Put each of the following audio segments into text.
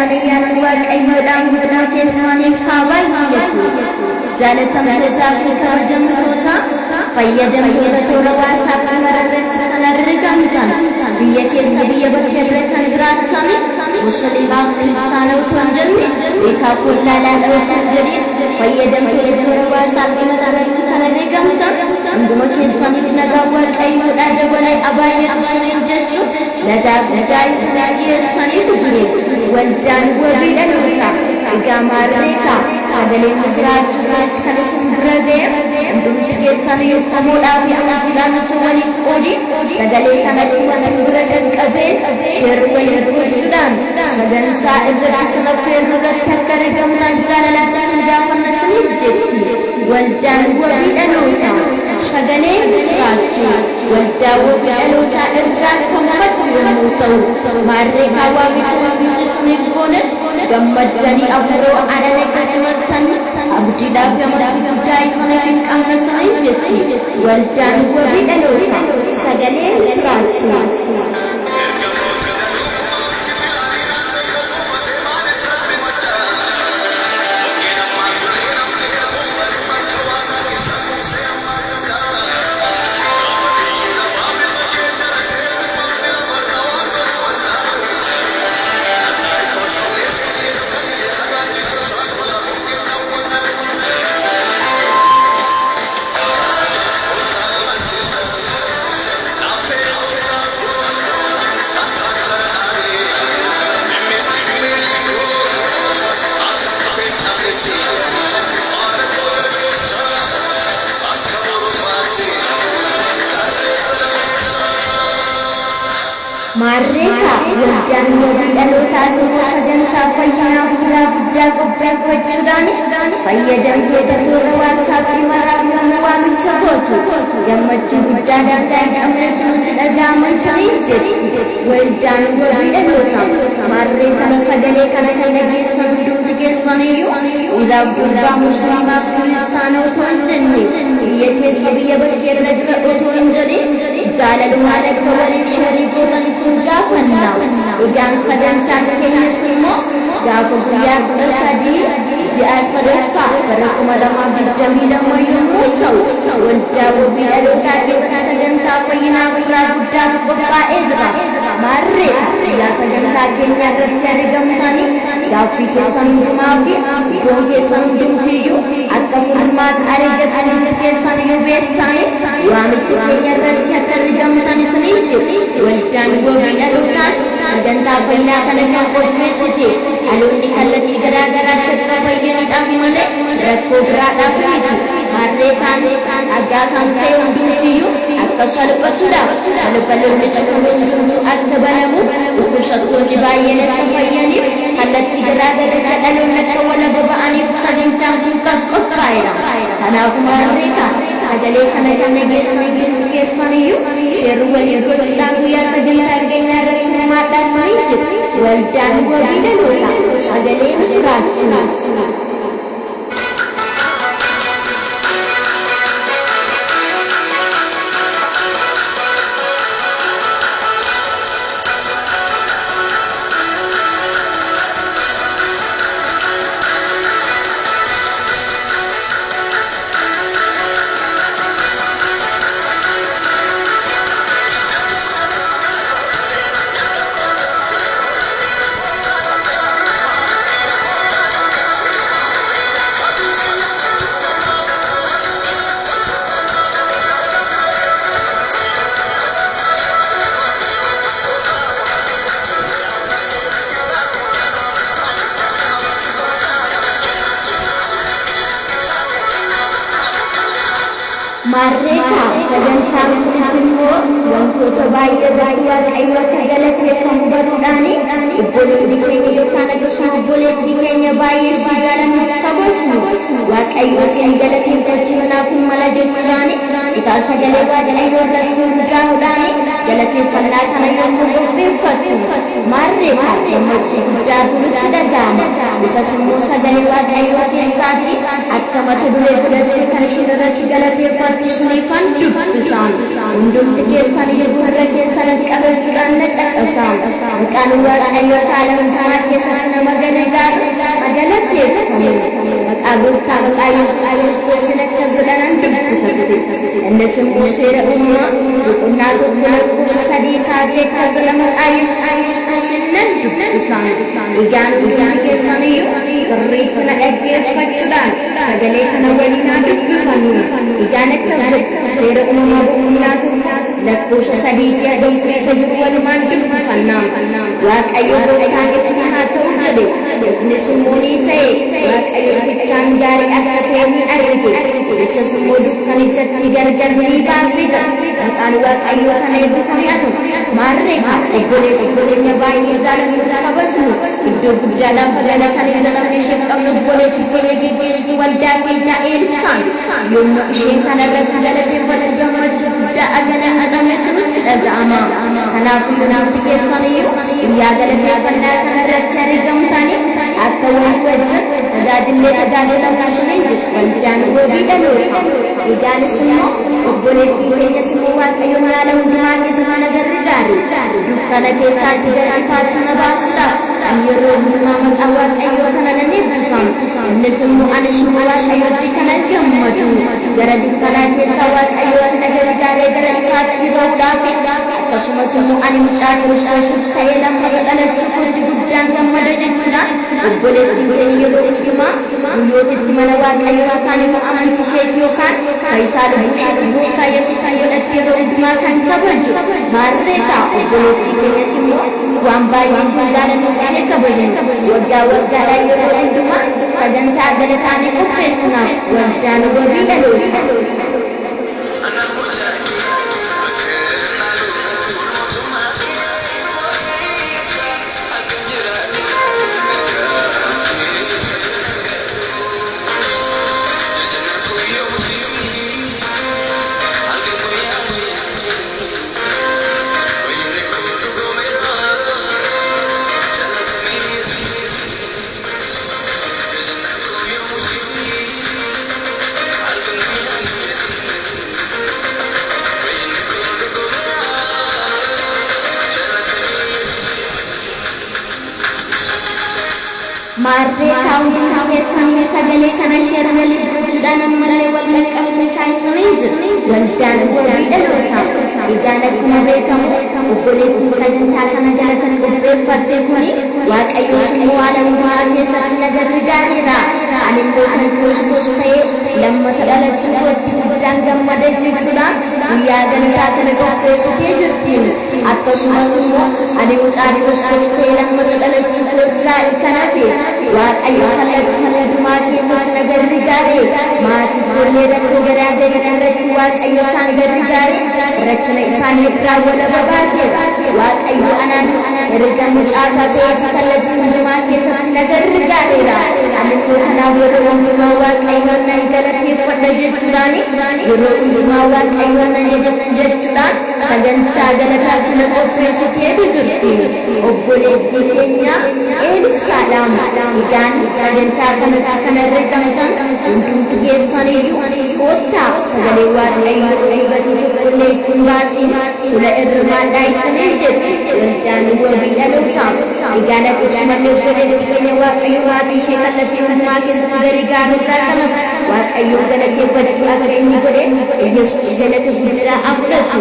Ayyaanni Waaqayyoodhaan hunduma keessaniif haa baay'atu. Jaalatamtootaa fi kabajamtoota fayyadamtoota toora WhatsApp mararratti kan argamtan, biyya keessa, biyya bakka irra kan jiraattan, Musliimaaf Kiristaana otoo hin jenne, beekaaf wallaalaa otoo hin jedhin, fayyadamtoota toora WhatsApp mararratti kan argamtan hunduma keessaniif nagaa Waaqayyoodhaa dabalee abaay'atu isiniin jechuun nagaa guddaa isinii dhiyeessaniitu jiru. Waldaan Wabii Dhalootaa. Egaa maarreekaa, sagaleen misiraachuu kunis kan isin bira ga'e hundumti keessan iyyuu qomoodhaa fi amantiidhaan utuu waliin qoodin, sagalee kana akkuma isin bira qaqqabeen share waliif gochuudhaan sagantaa irratti isin affeerru irratti akka argamtan jaalalaan isin gaafanna isiniif jetti Waldaan Wabii Dhalootaa. Sagalee misiraachuu Waldaa Wabii Dhalootaa irraa kan maddu yommuu ta'u, maarreekaa waamicha nuti isiniif goonen gammaddanii hafuura ho'aadhaan akka simattan abdiidhaaf gammachuu guddaa isiniif hin qabna isiniin jetti Waldaan Wabii Dhalootaa. Sagalee misiraachuu. Ergamoota garuu kitilaanii naannoo qubatee maaliif rimadda? Mukkeen ammaa golee bakka waaqaa keessa buusee ammaa guddaa. Gaafa biyyi lafaa bifa geeddaratee uumamni lafarra waan godhu wallaalu. Dhadhaa qolloonnis kan gaaddisa isaa tola mukkeen awwaalu. Olkaan barsiisa lafee olkaan kattaa qarqaaree mimmiidhagee akka dhufee cabletti baala koo jabeessa akka borofaatti tarree jabeessa. Maarreekaa, Waldaan Wabii Dhalootaas immoo sagantaa fayyinaa hafuuraa guddaa qopheeffachuudhaan fayyadamtoota toora WhatsApp maraaf yommuu waamicha gootu gammachuu guddaa daangaa hin qabnetu nutti dhaga'ama isiniin jetti Waldaan Wabii Dhalootaa. Maarree kana sagalee kana kan dhageessan hundumti keessaniyyuu, dhiiraaf durbaa, Musliimaaf Kiristaana otoo hin jenne, biyya keessa, biyya bakkee irra jira otoo hin jedhin, jaalalumaan akka waliif share gootan isin gaafanna. Egaan sagantaan keenyas immoo gaafa guyyaa 13 ji'a sadaffaa bara 2022 yommuu ta'u, Waldaa Wabii Dhalootaa keessatti sagantaa fayyinaa hafuuraa guddaatu qophaa'ee jira. Maarree guyyaa sagantaa keenyaa irratti argamtanii gaaffii keessan hundumaa fi iddoon keessan hundumtiyyuu akka furmaata argatu hundi keessan iyyuu beektanii waamicha keenya irratti akka argamtan isiniin jedhu. Waldaan Wabii Dhalootaas sagantaa fayyinaa kana kan qopheessite dhaloonni kallattii garaa garaatti akka fayyaniidhaaf malee rakkoo biraadhaaf miti. Maarree kaan dhagaa kan ta'e hundumtiyyuu akka salphatuudhaaf, balbaloonni cufaman hundumtuu akka banamuuf, dhukkubsattoonni baay'een akka fayyaniif, kallattii garaa garaatti dhaloonni akka walaba ba'aniif sagantaan kun kan qophaa'edha. Kanaaf maarree kaa, sagalee kana kan dhageessan hundumti keessaniyyuu share waliif gochuudhaan guyyaa sagantaa keenyaa irratti hirmaadhaa isiniin jedhu Waldaan Wabii Dhalootaa. Sagalee misiraachuu. Maarree kaa, sagantaan kunis immoo wantoota baay'ee irratti Waaqayyo akka galateeffamu baruudhaan, obboloonni keenya yookaan akkasuma obboleettii keenya baay'ee ishii jaalannuuf kabajnu Waaqayyootiin galateeffachuun naaf hin mala jechuudhaan, kutaa sagalee Waaqayyoo irratti hundaa'uudhaan galateeffannaa kana yommuu qopheeffattu, maarree kaa, gammachuu guddaatu nutti dhaga'ama. Isas immoo sagalee Waaqayyoo keessaatii akka mata duree godhattee kan isheen irratti galateeffattu isiniifan dubbisa. Hundumti keessan iyyuu gurra keessanis qabachuudhaan na caqasaa. Maqaan Waaqayyoo isa alama hundumaa keessatti nama gargaaru haa galateeffamu. Maqaa Gooftaa maqaa Yesuus Kiristoosiin akkas jedha nan dubbisa ture. Innis immoo Seera Uumamaa boqonnaa 1 lakkoofsa 3 kaasee akkas jedha maqaa Yesuus Kiristoosiin nan dubbisa. Egaan hundumti keessan iyyuu sirriitti na dhaggeeffachuudhaan sagalee kana waliin haa dubbifannu. Egaan akkas jedha Seera Uumamaa boqonnaa 1 lakkoofsa 3 ti isa jiru walumaan dubbifanna. Waaqayyo gooftaan ifni haa ta'u jedhe, ifnis immoo ni ta'e. Waaqayyo ifichaan gaarii akka ta'e ni arge, ifichas immoo dukkanichatti gargar ni baase jedha. Maqaan Waaqayyoo kan eebbifame haa ta'u. Maarree kaa obboleettii keenya baay'ee jaalannuu fi kabajnu, iddoo guddaadhaaf galata kan hin jedhamne isheef qabnu obboleettii keenya geggeessituu waldaa keenyaa Eelsaan, yommuu isheen kana irratti galateeffattu gammachuu guddaa akka hin jedhamnetu nutti dhaga'ama. Kanaafuu hundumti keessan iyyuu guyyaa galateeffannaa kana irratti argamtanii akka walii wajjin tajaajillee tajaajilamnu isiniin jedhu waldaan wabii dhalootaa. Egaanis immoo obboleettiin keenyas immoo Waaqayyoon haala hundumaa keessatti na gargaari. Dukkana keessaatii gara ifaatti na baasuudhaaf ani yeroo hundumaa maqaa Waaqayyoo kana nan eebbisa. Innis immoo anis immoo Waaqayyootti kanan gammadu. Gara dukkanaa keessaa Waaqayyootti na gargaaree gara ifaatti ba'uudhaafi, akkasumas immoo ani mucaa Kiristoosiif ta'ee lammata dhalachuu kootti guddaan gammada jechuudhaan obboleettiin keenya yeroo hundumaa guyyoota itti mana Waaqayyoo yookaan immoo amantii isheetti yookaan fayyisaa lubbuu isheetti Gooftaa Yesuusiin godhattee yeroo hundumaa kan kabaju. Maarree kaa obboleettii keenyas immoo waan baay'ee ishee jaalannuuf ishee kabajnu. Waggaa waggaadhaan yeroo hundumaa sagantaa galataa ni qopheessinaaf. Waldaan Wabii Dhalootaa. Maarree kaa hundumti keessaniyyuu sagalee kana share waliif gochuudhaan ammallee wal qaqqabsiisaa isiniin jedha. Waldaan Wabii Dhalootaa. Egaan akkuma beekamu obboleettiin sagantaa kana galata qopheeffatte kuni Waaqayyos immoo haala hundumaa keessatti na gargaareera. Ani immoo kan Kiristoos ta'ee lammata dhalachuu kootti guddaan gammada jechuudhaan guyyaa galataa kana qopheessitee jirti. Akkasumas immoo ani mucaa Kiristoos ta'ee lammata dhalachuu koo irraa kan hafe Waaqayyo kallattii hundumaa keessatti na gargaare. Maatii koollee rakkoo garaa garii irratti Waaqayyo isaan gargaare rakkina isaanii irraa walaba baaseera. Waaqayyo anaan erga mucaa isaa ta'eetii kallattii hundumaa keessatti na gargaareera. Ani immoo kanaaf yeroo hundumaa Waaqayyoon nan galateeffadha jechuudhaan yeroo hundumaa Waaqayyoon nan jajatti jechuudhaan sagantaa galataa kana qopheessiteetu jirti. Obboleettii keenya Eelsaadha. Egaan sagantaa kanatti kan argamtan hundumti keessan iyyuu koottaa sagalee Waaqayyoo utuu gatii tokkollee itti hin baasiin tola irmaadhaa isiniin jetti waldaan wabii dhalootaa. Egaan akkasumallee obboleettii keenya Waaqayyo maatii ishee kallattii hundumaa keessatti gargaaruu irraa kanaaf Waaqayyoon galateeffachuu akka inni godhe Iyyasuus galata guddaa haa fudhatu.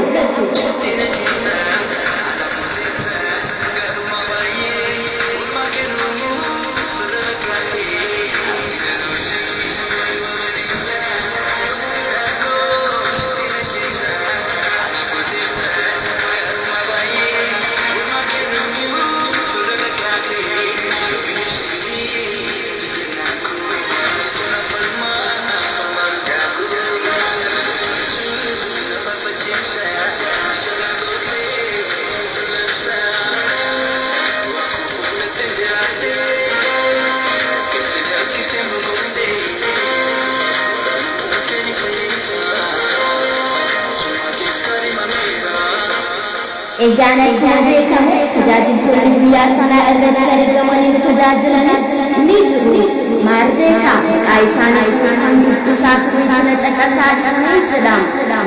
Egaan akkuma beekamu tajaajiltoonni guyyaa sanaa irratti argamanii nu tajaajilanis ni ni jiru. Maarree kaa maqaa isaanii isiniifan dubbisaa sirriitti na caqasaa isiniin jedha.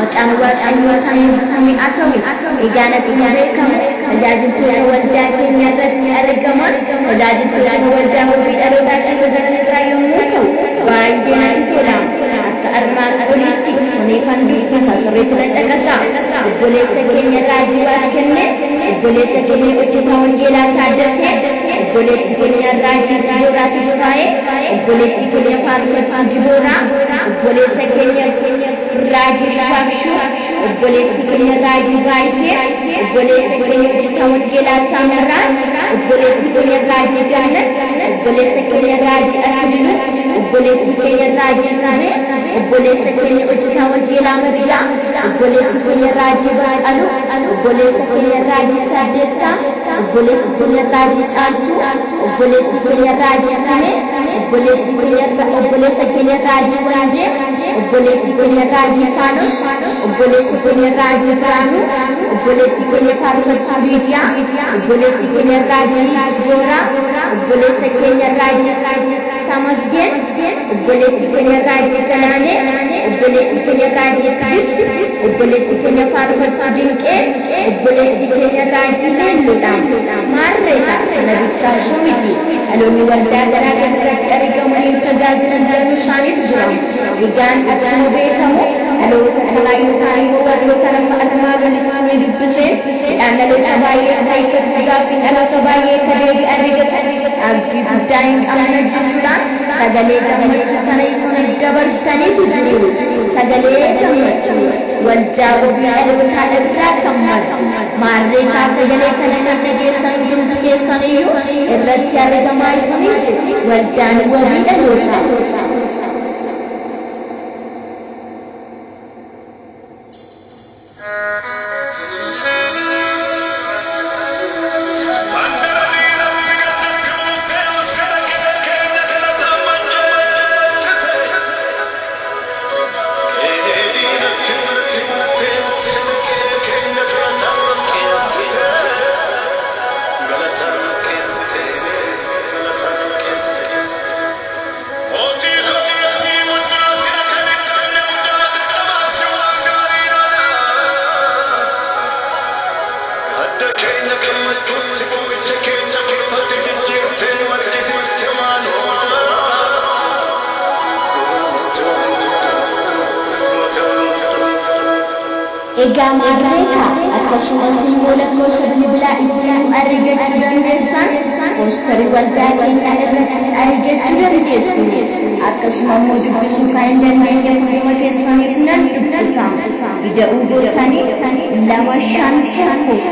Maqaan Waaqayyoo kan eebbifame haa ta'u. Egaan akkuma beekamu tajaajiltoota waldaa keenya irratti argaman tajaajiltoota waldaa Wabii Dhalootaa keessa jiran irraa yommuu ka'u baay'ee natti tola. Akka armaan oliitti isiniifan dubbisa sirriitti na caqasaa. Obboleessa keenya Raajii Waaqkennee, obboleessa keenya hojjetaa wangeelaa Taaddasee, obboleetti keenya Raajii Dibooraa Tasfaayee, obboleettii keenya Faarfattuu Dibooraa, obboleessa keenya Raajii Shaakshuu, obboleettii keenya Raajii Baayisee, obboleessa keenya hojjetaa wangeelaa Taamirraan, obboleettii keenya Raajii Gannat, obboleessa keenya Raajii Akililuu, obboleettii keenya Raajii Rubee, obboleessa keenya hojjetaa wangeelaa Margaa, obboleettii keenya Raajii Baqqaluu, obboleessa keenya Raajii Saddeettaa, obboleettii keenya Raajii Caaltuu, obboleettii keenya Raajii Kumee, obboleettii keenya obboleessa keenya Raajii Wandee, obboleettii keenya Raajii Faanos, obboleessa keenya Raajii Biraanuu, obboleettii keenya Faarfattuu Liidiyaa, obboleettii keenya Raajii Dibooraa, obboleessa keenya Raajii Tamasgeen, obboleettii keenya Raajii Galaanee, obboleettii keenya Raajii Tigist, obboleettii keenya Faarfattuu Dinqee, obboleettii keenya Raajii Leelluudha. Maarreedha kana bichaa ishuu miti. Dhaloonni waldaa garaa garaatti argamanii tajaajilan danuu isaaniitu jira. Egaan akkuma beekamu dhaloota kanaa yookaan immoo warroota nama armaan olitti isinii dubbisee hidhaan dhaloota baay'ee akka hiikkatu, gaaffiin dhaloota baay'ee akka deebii argatu abdii guddaa hin qabna jechuudhaan sagalee gammachuu kana isiniif dabarsaniitu jiru. Sagalee gammachuu waldaa Wabii Dhalootaa irraa kan maddu. Maarree kaa sagalee kana kan dhageessan hundumti keessaniyyuu irratti argamaa isiniin jedhu waldaan Wabii Dhalootaa. Mandara diinatti gandatti buutee ulfina keenya galataan manjeessite. Ee diinatti walitti buutee ulfina keenya galataan qeessite. Galataan qeessite. Galataan qeessite. Mootii kootii guddaa sina kan hin qabne guddaa dadhabaa si waan gaariidha. Adda keenya gammachuutti boo'icha keenya kolfatti jijjiirtee nu argisiifte maaloo. Goote waan guddaa, goote waan guddaa. Egaa maarree kaa akkasumas immoo lakkoofsa bilbilaa ittiin nu argachuu dandeessan poosterii waldaa keenyaa irrattis argachuu dandeessu. Akkasuma immoo dubbisuu kan hin dandeenye hunduma keessaniif nan dubbisa. Ida'uu gootanii 2 5 1 9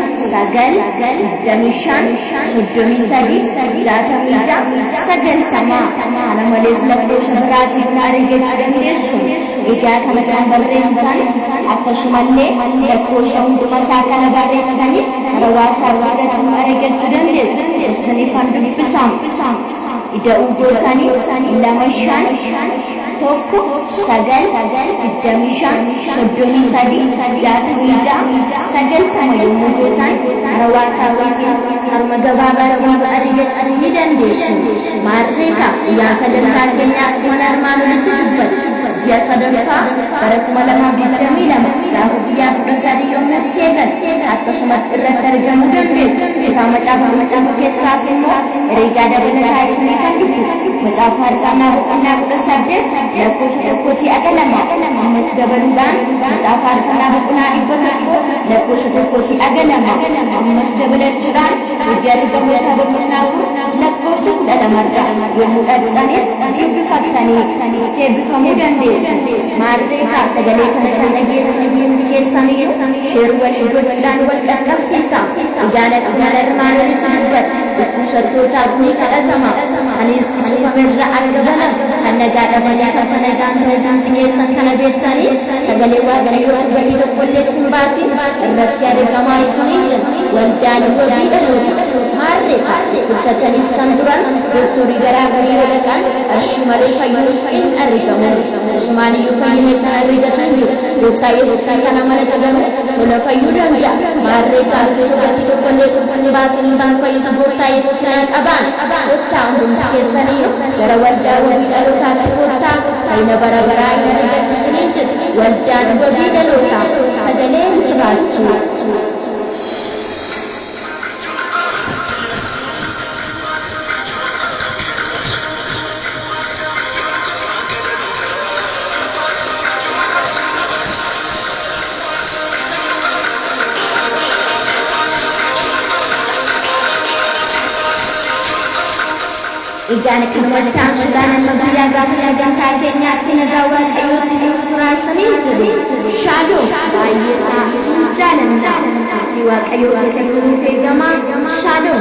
25 33 66 90. Kana malees lakkoofsa biraatiin nu argachuu dandeessu. Egaa kana kan barreessitan akkasumallee lakkoofsa hunduma isaa kana barreessitanii karaa WhatsApp irratti nu argachuu dandeessu. Isiniifan dubbisa. Ida'uu gootanii 2 5 1 9 25 33 66 90 yommuu gootan karaa WhatsAppiitiin karuma gabaabaatiin nu argachuu ni dandeessu. Maarree kaa guyyaa sagantaa keenyaa akkuma armaan olitti dubbate ji'a sadaffaa bara 2022 gaafa guyyaa 13 yommuu itti eegalu akkasumatti irratti argamuu dandeessu. Kutaa Macaafa Qulqulluu keessaas immoo herreegaa dabalataa isiniifan dubbisa. Macaafa Faarfannaa boqonnaa 18 lakkoofsa 1 aga 2, ammas dabaluudhaan Macaafa Faarfannaa boqonnaa 100 lakkoofsa 1 aga 2, ammas dabalachuudhaan Hojii Ergamoota boqonnaa 4 lakkoofsa 12 irra yommuu dhaqxanis dubbifattanii itti eebbifamuu dandeessu. Maarree kaa sagalee kana kan dhageessan hundumti keessaniyyuu share wal gochuudhaan wal qaqqabsiisa. Egaan akkuma armaan olitti dubbate dhukkubsattootaaf ni kadhatama. Kan itti cufame irra akka banamu, kan nagaa dhabaniif akka nagaan ta'u hundumti keessan kana beektanii sagalee Waaqayyootu gatii tokkollee itti hin baasin irratti argamaa isiniin jedha. Waldaan Wabii Dhaloota. Maarree kaa dhukkubsataniis kan turan Dooktorii garaa garii yoo dhaqan qarshii malee fayyuun hin argamu. Asumaan iyyuu fayyina kan argatan jiru. Gooftaa Yesuus kan amanate garuu tola fayyuu danda'a. Maarree kaaltu sobatii tokkollee tokko hin baasin isaan fayyisu Gooftaa Yesuus naa qabaan. Kottaa hundumti keessaniyyuu gara waldaa wabii dhalootaatti kottaa fayyina bara baraa hin argattu isiniin jedhu. Waldaan wabii dhalootaa sagalee misiraachuu. Egaan kanumatti aansuudhaan amma guyyaa gaafa sagantaa keenyaatti nagaa Waaqayyootti nuuf turaa isiniin jedhu. Shaaloom baay'ee isaa isin jaalanna. Turtii Waaqayyoo keessatti nuuf eegamaa. Shaaloom.